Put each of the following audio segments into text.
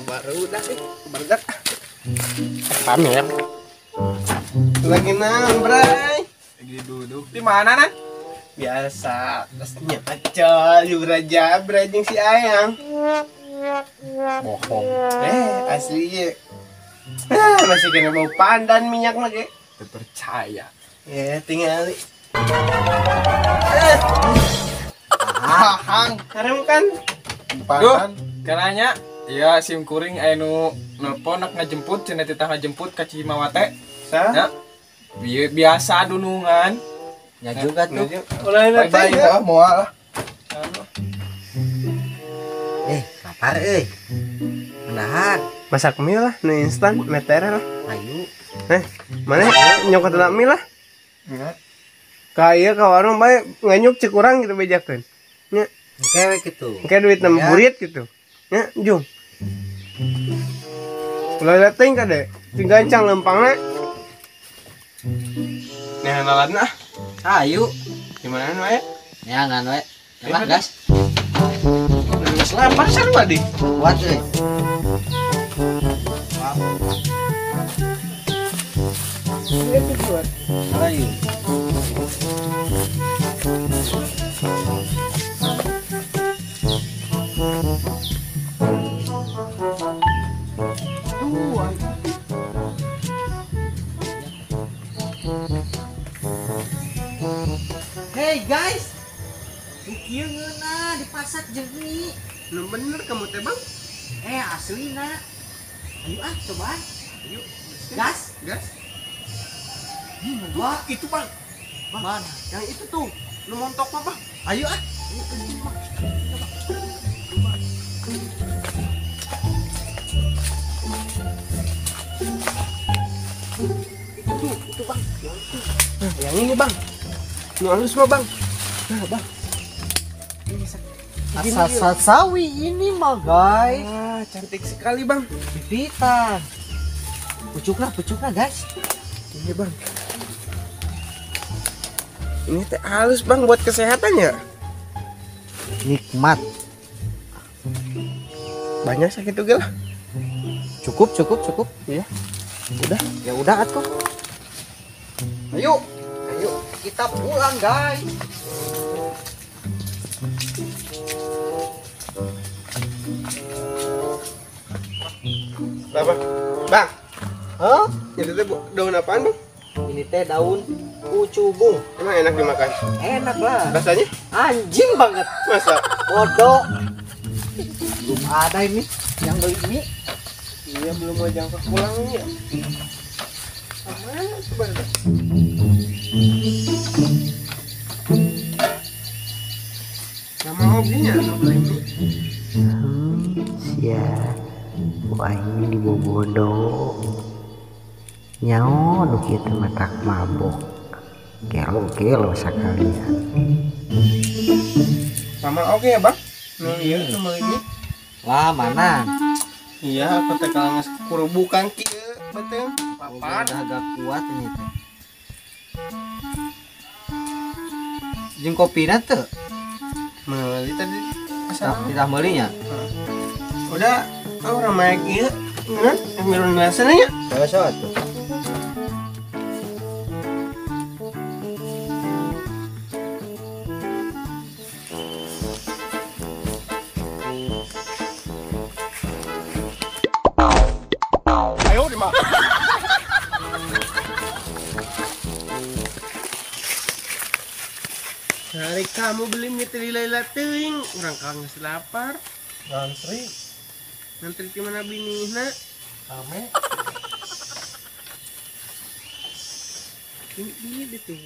Baru udah sih, berdak. Pamer. Lagi naon, Bray? Lagi duduk. Di mana, Nan? Biasa, terusnya pacol jabra jeung si Ayang. Bohong. Asli ya. Masih kena bau pandan minyak lagi. Terpercaya. Ya, tinggal. Hahang, haram kan? Pandan. Kenanya, ya sim kuring anu nelpon nak ngajemput, cenah titah ngajemput ka Cimawate. Sa? Ya. Biasa dunungan. Ya juga tuh. Ulah bye ya, moal lah. Lapar euy. Ndahan. Masak mie lah, nu instan, metere lah. Ayo. Mana nyokot mie lah? Ya. Ka ieu ka warung bae nganyuk cek urang gitu bejakeun. Nya. Engke we kitu. Engke duit na burit gitu. Nya, jung. Ulah leteng kade, tinggal gancang lempangna. Nah, lalatna. Ayo. Gimana we? Neangan we. Lah gas. Geus lapar sarua di. Kuat euy. Ayo. Hey guys, kieu ngeunah dipasak jeung mie. Belum bener kamu teh, Bang? Aslina. Ayo ah, cobaan. Ayo, gas. Gas. Wah, itu Bang. Mana? Yang itu tuh, lu montok mah, Bang. Ayo ah. Itu Bang. Yang itu. Nah, yang ini, Bang. Nu halus mah, Bang. Nah, Bang. Asal sawi ini mah, guys. Wah, cantik sekali, Bang. Pipitan. Pucukna, guys. Ini, Bang. Ini teh halus, Bang, buat kesehatan ya. Nikmat. Banyak sakit juga lah. Cukup. Iya. Udah. Ya udah atuh. Ayo. Kita pulang, guys. Bang. Bang. Hah? Itu teh daun apaan, Bang? Ini teh daun ucubung. Emang enak dimakan? Enak lah. Rasanya? Anjing banget. Masa? Bodoh. Belum ada ini yang beli mie. Iya, belum mau jangka pulang ini ya. Mana sebenarnya? Sama hobinya beli mie. Sia. Wah, ini dibobodo. Nyaho nu kieu teh matak mabok. Gelo-gelo sakalian. Sama oke ya, Bang? Nih, iya sama ini. Wah, mana? Iya, aku teh kalau geus kurubukan kieu beuteung. Papan agak kuat ini teh. Jeung kopina teu? Meuli tadi. Tidak meulinya. Udah, orang naik ieu. Ngeunah, mirun rasana nya. Coba tuh. Ayo di mana? Hari kamu beli mie teh lila teuing, urang ka geus lapar. Ngantri. Ngantri di mana binihna? Rame. Ini deh tuh.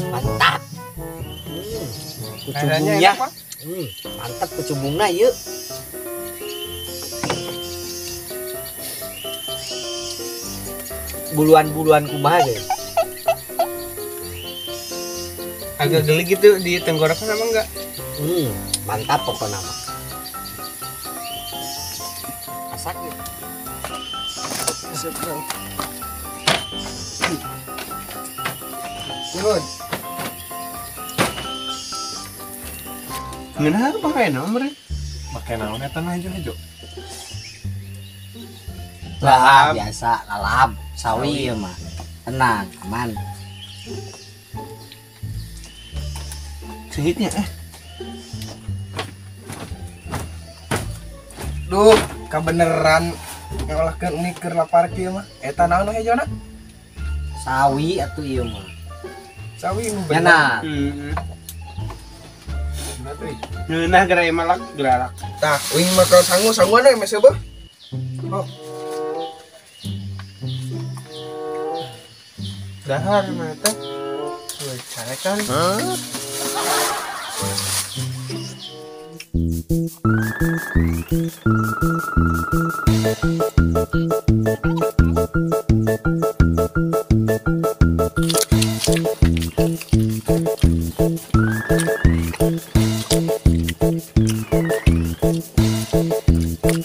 Mantap. Kucubungnya. Mantap kucubungna yuk. Buluan-buluan kumaha deh. Agak geli gitu di tenggorokan apa enggak? Mantap pokoknya mah. Masak gitu. Good. Ngeunah pakai naon meureun? Make naon eta mah hejo-hejo? Lalap biasa, lalap sawi ieu mah. Tenang, aman. Sehitnya Duh, kabeneran ngolahkeun mie keur lapar kieu mah. Eta naon hejona? Sawi atuh ieu mah. Sawi nu bener. Ngeunah. Ngeunah geura malak geralak. Tah, uing mah kalau sangu sanguan we meh seubeut. Oh. Dahar mah teh. Euy, carekan.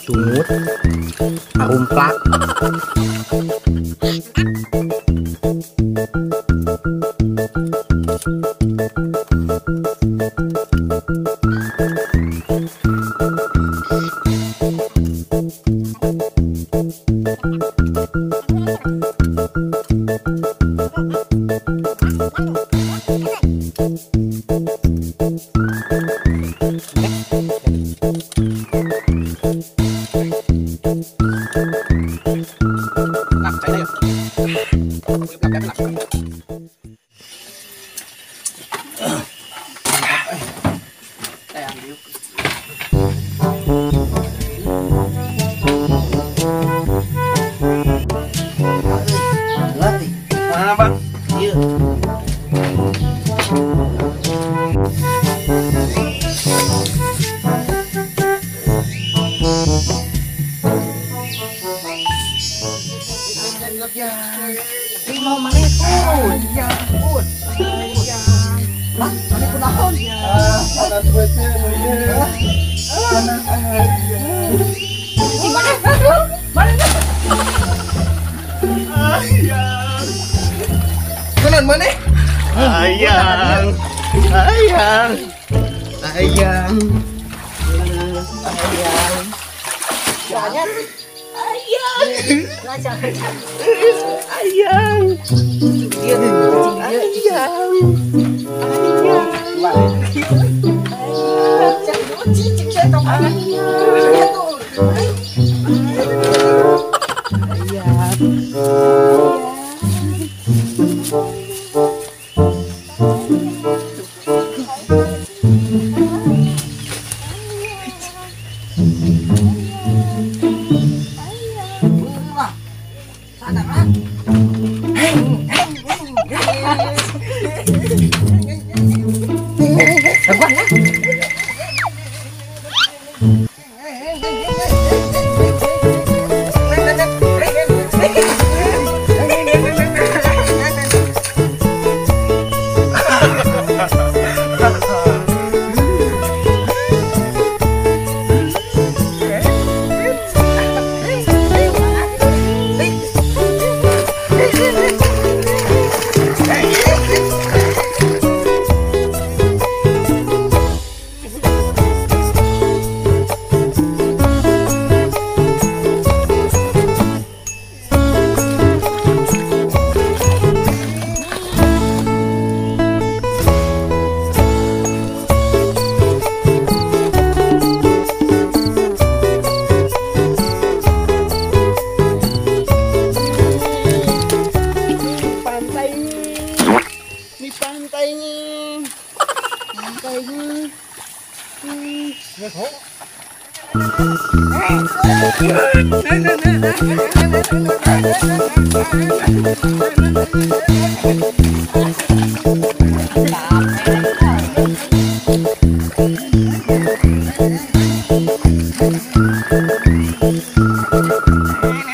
Tumut, arumplak. Mana bang? Iya. Mau mana pun? Ya pun. Lah, mana pun naon? Panas beuteung ieu. Panas. Mana? Mana? Ayang. Kunaon mana? Ayang. Ayang. Ayang. Ayang. Jangan. Ayang. Ayang. Ayang.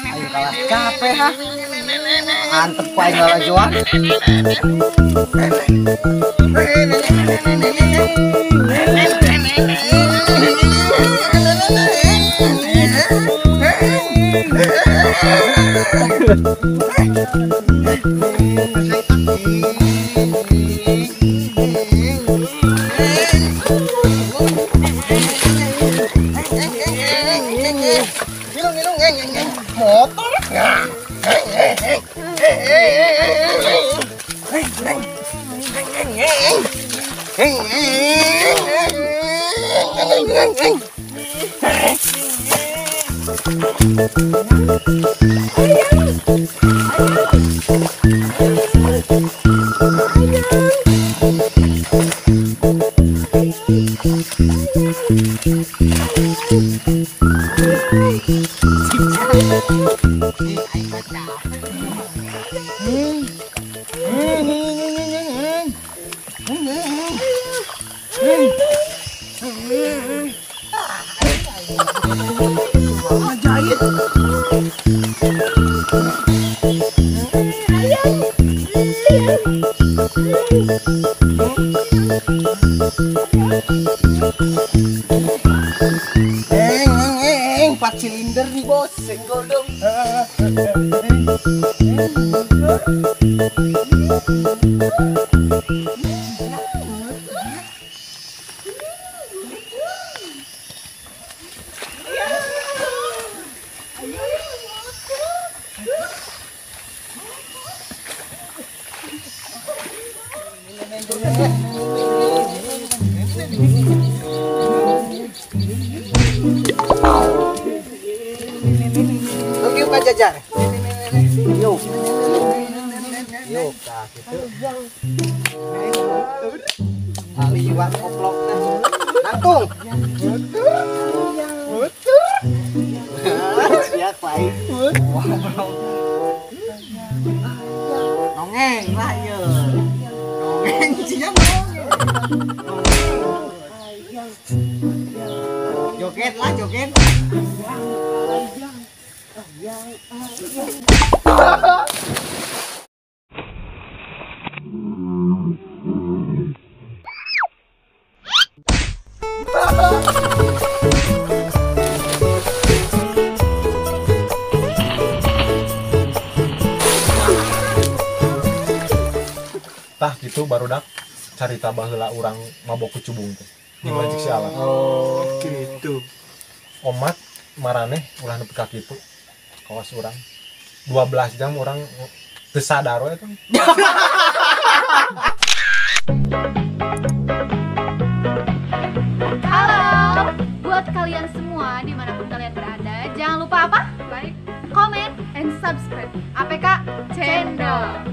Ayo kalah capek ha. Antep ku aing lalajoan. Motor. Empat silinder nih bos, senggol dong. Jajar. Yuk. Yuk, nah gitu. Aliwat koplok nangtung. Siap, baik. Nongeng lah ya. Nongeng siap nongeng. Joget lah, joget. Tah gitu barudak carita baheula urang mabok kucubung teh. Di majik si Allah. Oh, gitu. Omat maraneh ulah nepi ka kitu. Kawas urang 12 jam urang teu sadar we teh. Halo, buat kalian semua dimanapun kalian berada, jangan lupa apa? Like, comment, and subscribe APK Channel.